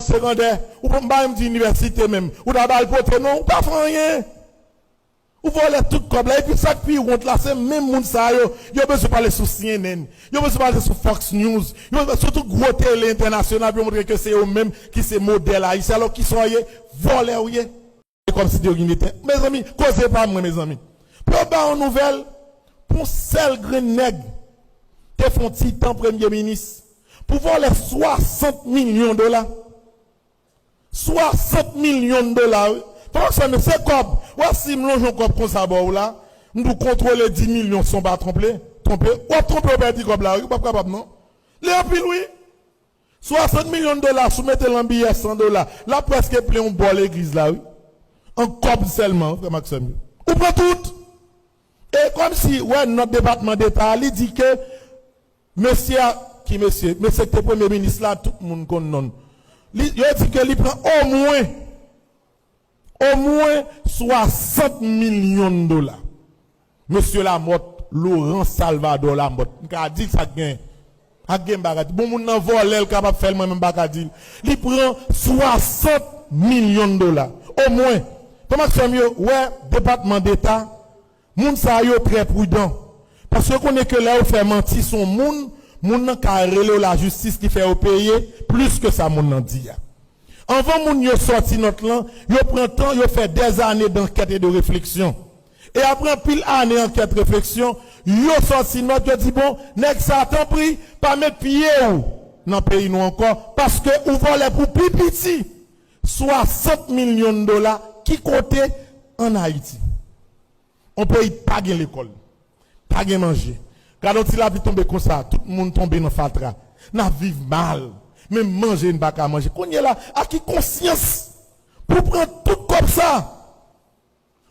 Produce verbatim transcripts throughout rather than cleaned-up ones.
segondè, ou pa menm di inivèsite menm. Ou ta ba l pote non, ou pa fè anyen. Ou vòlè tout kòb la. Epi sa k pi wont la, se menm moun sa yo, yo bezwen pale sou C N N, yo bezwen pale sou Fox News, yo bezwen, sou tout gwo tele entènasyonal pou yo montre ke se yo menm ki se modèl ayisyen. Alò, kisa w ye? Vòlè w ye. E kòmsi de yo gen de tèt. Mezanmi, koze pa mwen, mezanmi. Pou yo ba yon nouvèl, pou yon sèl grenn nèg te fè yon ti tan premye minis, pou vòlè swasant milyon dola. Swasant milyon dola, wi. Fò w sa, men se kòb. W a si m lonje yon kòb konsa ba w la, m di w kontwole dis milyon san w pa twonpe, twonpe, w ap twonpe, w pèdi kòb la, wi. Ou p ap kapab, non. Li anpil, wi. Swasant milyon dola, si w mete l an biyè san dola, l ap prèske plen yon bò legliz la, wi. An kòb sèlman, wi, frè m ak sè m yo. Ou pran tout. E kòmsi, wè, nòt Depatman Deta a, li di ke mesye a, ki mesye? Mesye ki te premye minis la, tout moun konn non l. Li, yo di ke li pran omwen, omwen swasant milyon dola. Mesye Lamothe, Laurent Salvador Lamothe. M ka di l sa k gen. Ak gen bagay. Bon, moun nan vòlè, l kapab fè l, mwen menm m pa ka di l. Li pran swasant milyon dola. Omwen. Frè m ak sè m yo, wè, Depatman Deta, moun sa yo trè pridan. Paske yo konnen ke lè yo fè manti sou moun, moun nan ka rele yo lajistis ki fè yo peye plis ke sa moun nan di a. Anvan moun yo sòti nòt lan, yo pran tan, yo fè dèzane d'ankèt e de refleksyon. E apre anpil ane ankèt, refleksyon, yo sòti nòt, yo di, bon, nèg sa, tanpri, pa met pye w nan peyi nou ankò, paske ou vòlè pou pi piti swasant milyon dola. Ki kote? Ann Ayiti. Yon peyi pa gen lekòl, pa gen manje. Gade yon ti lapli tonbe konsa, tout moun tonbe nan fatra. N ap viv mal. Menm manje n pa ka manje. Kounye la, a ki konsyans pou pran tout kòb sa?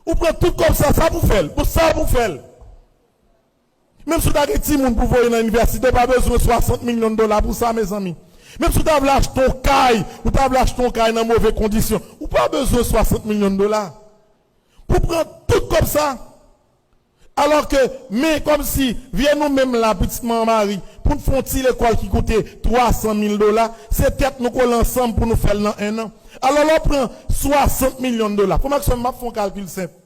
Ou pran tout kòb sa, sa pou fè l? Pou sa pou fè l? Menm si w ta gen timoun pou voye nan inivèsite, ou pa bezwen swasant milyon dola pou sa, mezanmi. Menm si w ta vle achte yon kay, ou ta vle achte yon kay nan move kondisyon, ou pa bezwen swasant milyon dola pou pran tout kòb sa. Alò ke, men kòmsi, vye nou menm la, pitit manman Mari, pou n fè yon ti lekòl ki koute twa san mil dola, se tèt nou kole ansanm pou nou fè l nan en an. Alò, lè w pran swasant milyon dola, frè m ak sè m, m ap fè yon kalkil senp.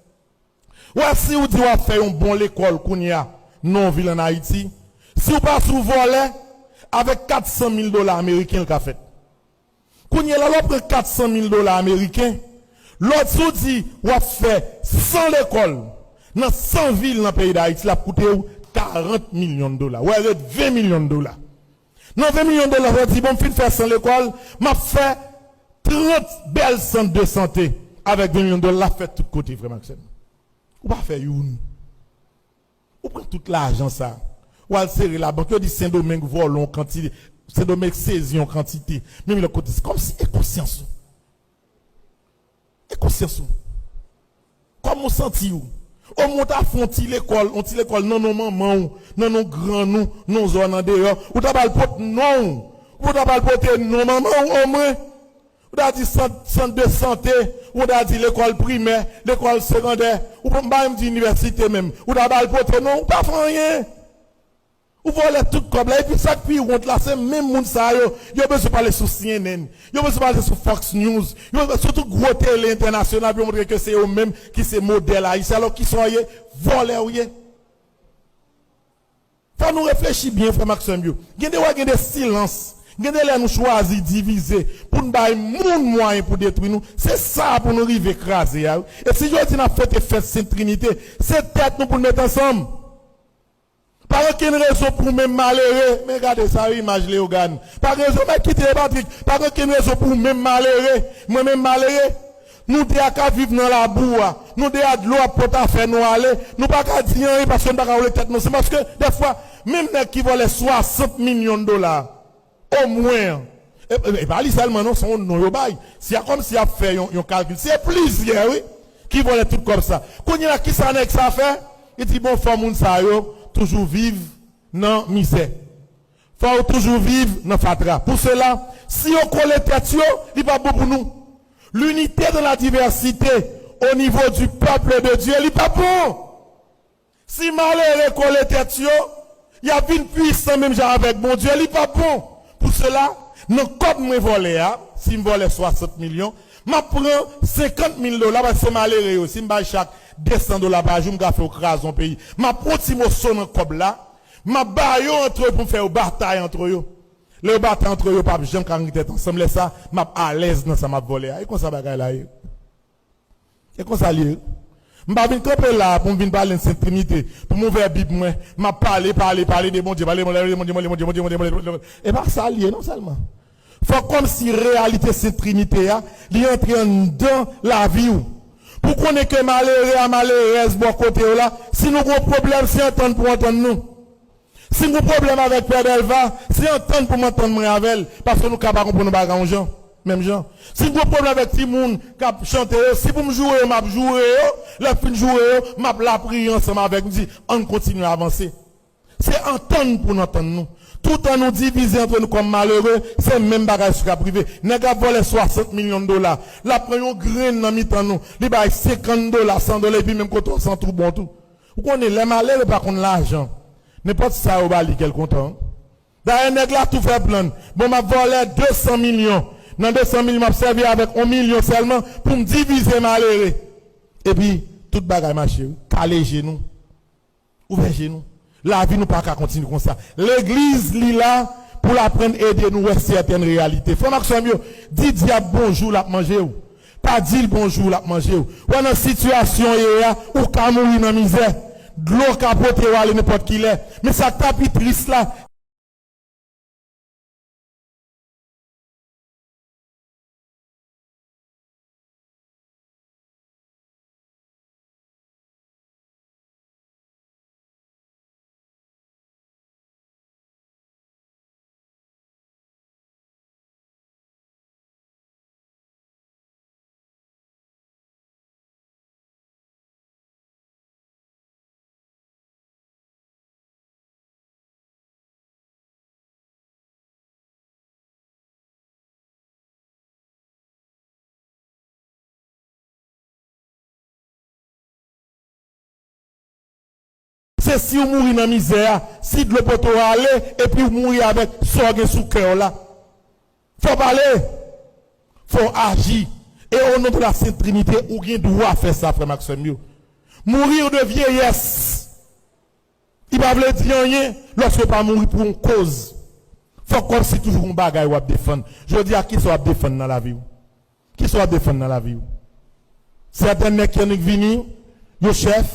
Wè, si w di w ap fè yon bon lekòl kounye a, nan yon vil ann Ayiti, si w pa sou vòlè, avèk kat san mil dola ameriken, l ka fèt. Kounye a la, lè w pran kat san mil dola ameriken, lòt, si w di w ap fè san lekòl nan san vil nan peyi Dayiti, l ap koute w karant milyon dola. Wè, ret ven milyon dola. Nan ven milyon dola, w di, bon, m fin fè san lekòl, m ap fè trant bèl sant de sante. Avèk ven milyon dola, l ap fèt tout kote, frè m ak sè m. Ou pa fè youn. Ou pran tout lajan sa, w al sere labank, yo di Sendomeng vòlò yon kantite, Sendomeng sezi yon kantite. Menm lòt kote, se kòmsi e konsyans ou? E konsyans ou? Kòman w santi w? Omwen w ta fè yon ti lekòl, yon ti lekòl nan non manman w, nan non grann ou, nan zòn andeyò, ou ta ba l pot non w, ou ta ba l pote non manman w omwen. Ou ta di sant, sant de sante, ou ta di lekòl primè, lekòl segondè, ou pa menm di inivèsite menm. Ou ta ba l pote non, ou pa fè anyen. Ou vòlè tout kòb la, epi sa k pi wont la, se menm moun sa yo, yo bezwen pale sou C N N, yo bezwen pale sou Fox News, yo bezwen sou tout gwo tele entènasyonal pou yo montre ke se yo menm ki se modèl ayisyen, alò kisa w ye? Vòlè w ye. Fò nou reflechi byen, frè m ak sè m yo. Gen de wè, gen de silans. Gen de lè nou chwazi divize pou n bay moun mwayen pou detwi nou. Se sa pou nou rive kraze a, wi. E si jodi n ap fete fèt Sent Trinite, se tèt nou pou n met ansanm. Pa gen okenn rezon pou w menm malere. Men gade sa, wi, imaj Leyogàn. Pa gen rezon, men kite yo, Patrick. Pa gen okenn rezon pou w menm malere. Mwen menm malere. Nou de a ka viv nan labou a. Nou de a dlo ap pote afè nou ale. Nou pa ka di anyen paske nou pa ka woule tèt nou. Se paske, dèfwa, menm nèg ki vòlè swasant milyon dola, omwen, e, e, e pa li sèlman non, se yon non yo bay. Si a kòmsi y ap fè yon, yon kalkil, se plizyè, wi, ki vòlè tout kòb sa. Kounye a, kisa nèg sa fè? Li di, bon, fò moun sa yo toujou viv nan mizè. Fò yo toujou viv nan fatra. Pou sela, si yo kole tèt yo, li p ap bon pou nou. L'unité dans la diversité au niveau du peuple de Dieu, li p ap bon. Si malere kole tèt yo, y ap vin pwisan menm jan avèk Bondye, li p ap bon. Pou sela, nan kòb mwen vòlè a, Si m vòlè swasant milyon, m ap pran senkant mil dola, paske se malere yo. Si m bay chak de san dola pa jou, m ka fè yo kraze yon peyi. M ap pran yon ti moso nan kòb la, m ap ba yo antre yo pou m fè yo batay antre yo. Lè yo batay antre yo, yo p ap janm ka rann tèt ansanm. Lè sa, m ap alèz nan sa m ap vòlè a. E konsa bagay la ye. E konsa l ye. M pa vin kanpe la pou m vin pale de Sent Trinite, pou m ouvè Bib mwen, m ap pale, pale, pale de Bondye, pale de Bondye, Bondye, Bondye, Bondye, Bondye, Bondye, Bondye. E pa sa l ye non sèlman. Fòk kòmsi reyalite Sent Trinite a, li antre anndan lavi w. Pou konnen ke malere a, malerèz bò kote w la, si nou gon pwoblèm, se antann pou antann nou. Si m gon pwoblèm avèk Pè Dèlva, se antann pou m antann mwen avè l, paske nou ka pa konprann yon bagay yon jan, menm jan. Si m gon pwoblèm avèk timoun k ap chante yo, si pou m joure yo, m ap joure yo, lè m fin joure yo, m ap lapriyè ansanm avèk, m di, ann kontinye avanse. Se antann pou n antann nou. Toutan nou divize antre nou kòm malere, se menm bagay sa k ap rive. Nèg ap vòlè swasant milyon dola, l ap pran yon grenn nan mitan nou, li bay senkant dola, san dola, epi menm kote w san twou bon tou. Ou konnen, lè malere pa konn lajan, nenpòt sa yo ba li ke l kontan. Dayè, nèg la tou fè plan. Bon, m ap vòlè de san milyon. Nan de san milyon, m ap sèvi avèk yon milyon sèlman pou m divize malere. Epi, tout bagay mache, wi. Kale je nou. Ouvè je nou. Lavi nou pa ka kontinye konsa. Legliz, li la pou l aprann ede nou wè sètèn reyalite. Frè m ak sè m yo, di dyab bonjou, l ap manje w. Pa di l bonjou, l ap manje w. Wè nan sitiyasyon w ye a, ou ka mouri nan mizè. Dlo ka pote w ale nenpòt ki lè. Men sa k ta pi tris la, Se si w mouri nan mizè a, si dlo pote w ale, epi w mouri avèk sa w gen sou kè w la. Fò w pale, fò w aji. E o non de la Sent Trinite, ou gen dwa fè sa, frè m ak sè m yo. Mourir de vieillesse, li pa vle di anyen lòske w pa mouri pou yon koz. Fòk kòmsi toujou gon bagay w ap defann. Jodi a, kisa w ap defann nan lavi w? Kisa w ap defann nan lavi w? Sèten nèg ki annik vini, yo chèf,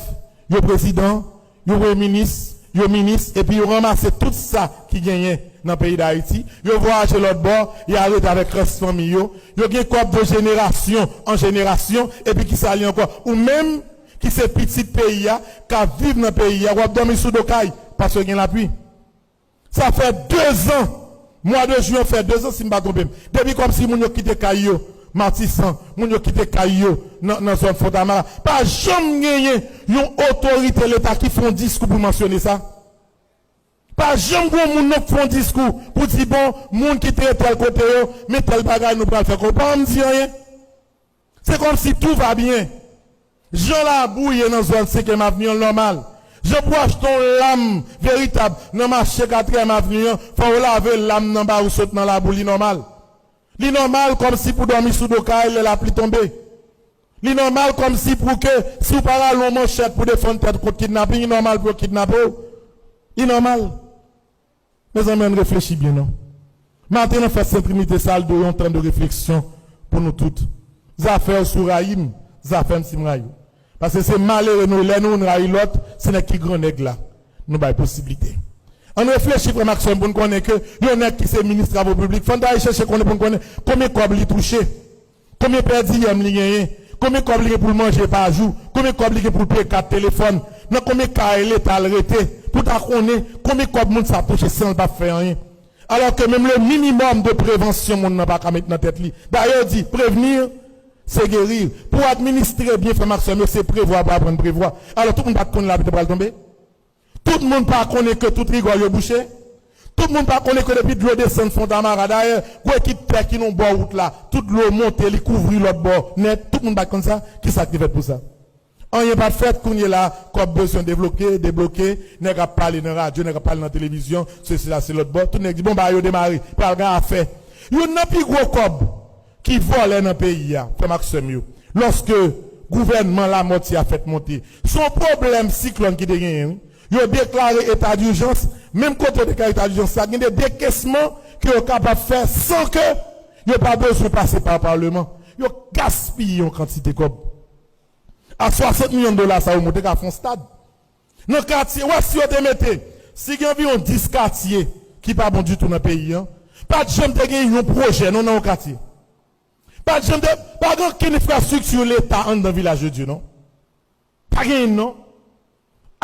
yo prezidan, yo premye minis, yo minis, epi yo ranmase tout sa ki genyen nan peyi Dayiti. Yo vwayaje lòt bò, y al rete avèk rès fanmi yo. Yo gen kòb de jenerasyon an jenerasyon, epi kisa li ankò? Ou menm ki se pitit peyi a, k ap viv nan peyi a, w ap dòmi sou do kay, paske gen lapli. Sa fè dezan, mwa de jen an fè dezan, si m pa twonpe m. Depi kòmsi moun yo kite kay yo, Matisan, moun yo kite kay yo nan, nan zòn Fontamara. Pa janm genyen yon otorite Leta ki fè yon diskou pou mansyone sa. Pa janm gen yon moun non k fè yon diskou pou di, bon, moun ki te tèl kote yo, men tèl bagay nou pral fè. Ou pa janm di anyen. Se kòmsi tout va byen. Jan labou ye nan zòn senkyèm avni an, l nòmal. Jan pou w achte yon lam veritab nan mache katriyèm avni an, fò w lave lam nan ba ou sot nan labou, li nòmal. Li nòmal kòmsi pou dòmi sou do kay lè lapli tonbe. Li nòmal kòmsi pou ke si w pa rale yon manchèt pou defann tèt ou kont kidnaping, li nòmal pou yo kidnape w. Li nòmal. Mezanmi, ann reflechi byen non. Maten nan fèt Sent Trinite sa a, l dwe yon tan de refleksyon pou nou tout. Zafè w si w rayi m, zafè m si m rayi w. Paske se malere nou ye, lè nou youn rayi lòt, se nèg ki grannèg la nou bay posiblite. Ann reflechi, frè m ak sè m, pou n konnen ke yon nèg ki se minis travo piblik, fò n ta al chèche konnen pou n konnen konbyen kòb li touche. Konbyen pèdiyèm li genyen? Konbyen kòb li gen pou l manje pa jou? Konbyen kòb li gen pou l peye kat telefòn? Nan konbyen kay Leta l rete? Pou w ta konnen konbyen kòb moun sa ap touche san l pa fè anyen. Alòske menm le minimòm de prevansyon moun nan pa ka met nan tèt li. Dayè yo di, prévenir, c'est guérir. Pou w administre byen, frè m ak sè m yo, se prevwa pou aprann prevwa. Alò, tout moun pa t konn lapli te pral tonbe? Tout moun pa konnen ke tout rigòl yo bouche? Tout moun pa konnen ke depi dlo desann Fontamara, dayè, gwo ekip tè ki nan bò wout la, tout dlo monte, li kouvri lòt bò nèt. Tout moun pa t konn sa? Kisa ki te fèt pou sa? Anyen pa t fèt. Kounye la, kòb bezwen devloke, debloke, nèg ap pale nan radyo, nèg ap pale nan televizyon, sesi la, se lòt bò. Tout nèg di, bon, bagay yo demare, pral gen afè. Youn nan pi gwo kòb ki vòlè nan peyi a, frè m ak sè m yo, lòske gouvènman Lamothe a fèt monte. Se yon pwoblèm siklòn ki te genyen, wi. Yo deklare eta dijans, menm kote yo deklare eta dijans la, gen de dekesman ke yo kapab fè san ke yo pa bezwen pase pa palman. Yo gaspiye yon kantite kòb. A swasant milyon dola sa yo monte ka fè yon stad. Nan katye, wè si yo te mete, si gen anviwon dis katye ki pa bon ditou nan peyi an, pa t janm te gen yon pwojè non nan yon katye. Pa t janm te, pa gen okenn enfrastrikti leta anndan Vilaj de Dye non. Pa gen non.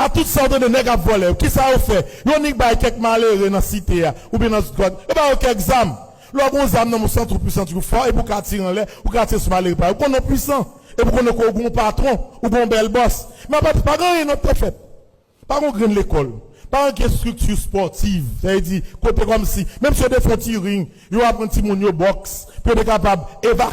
A tout sa w tande nèg ap vòlè yo, kisa yo fè? Yo nik bay kèk malere nan site a, oubyen nan zòn, yo ba yo kèk zam. Lè w gen zam nan men w, santi w pwisan, ou fò, epi w ka tire anlè, ou ka tire sou malere pa yo. Ou konnen w pwisan, epi w konnen ke w gen yon patwon, ou gen yon bèl bòs. Men apa, pa gen anyen non k te fèt. Pa gen yon grenn lekòl. Pa gen okenn estrikti espòtiv. Sa vle di, kote kòmsi, menm si yo te fè yon ti ring, yo aprann timoun yo bòks, pou yo te kapab eva-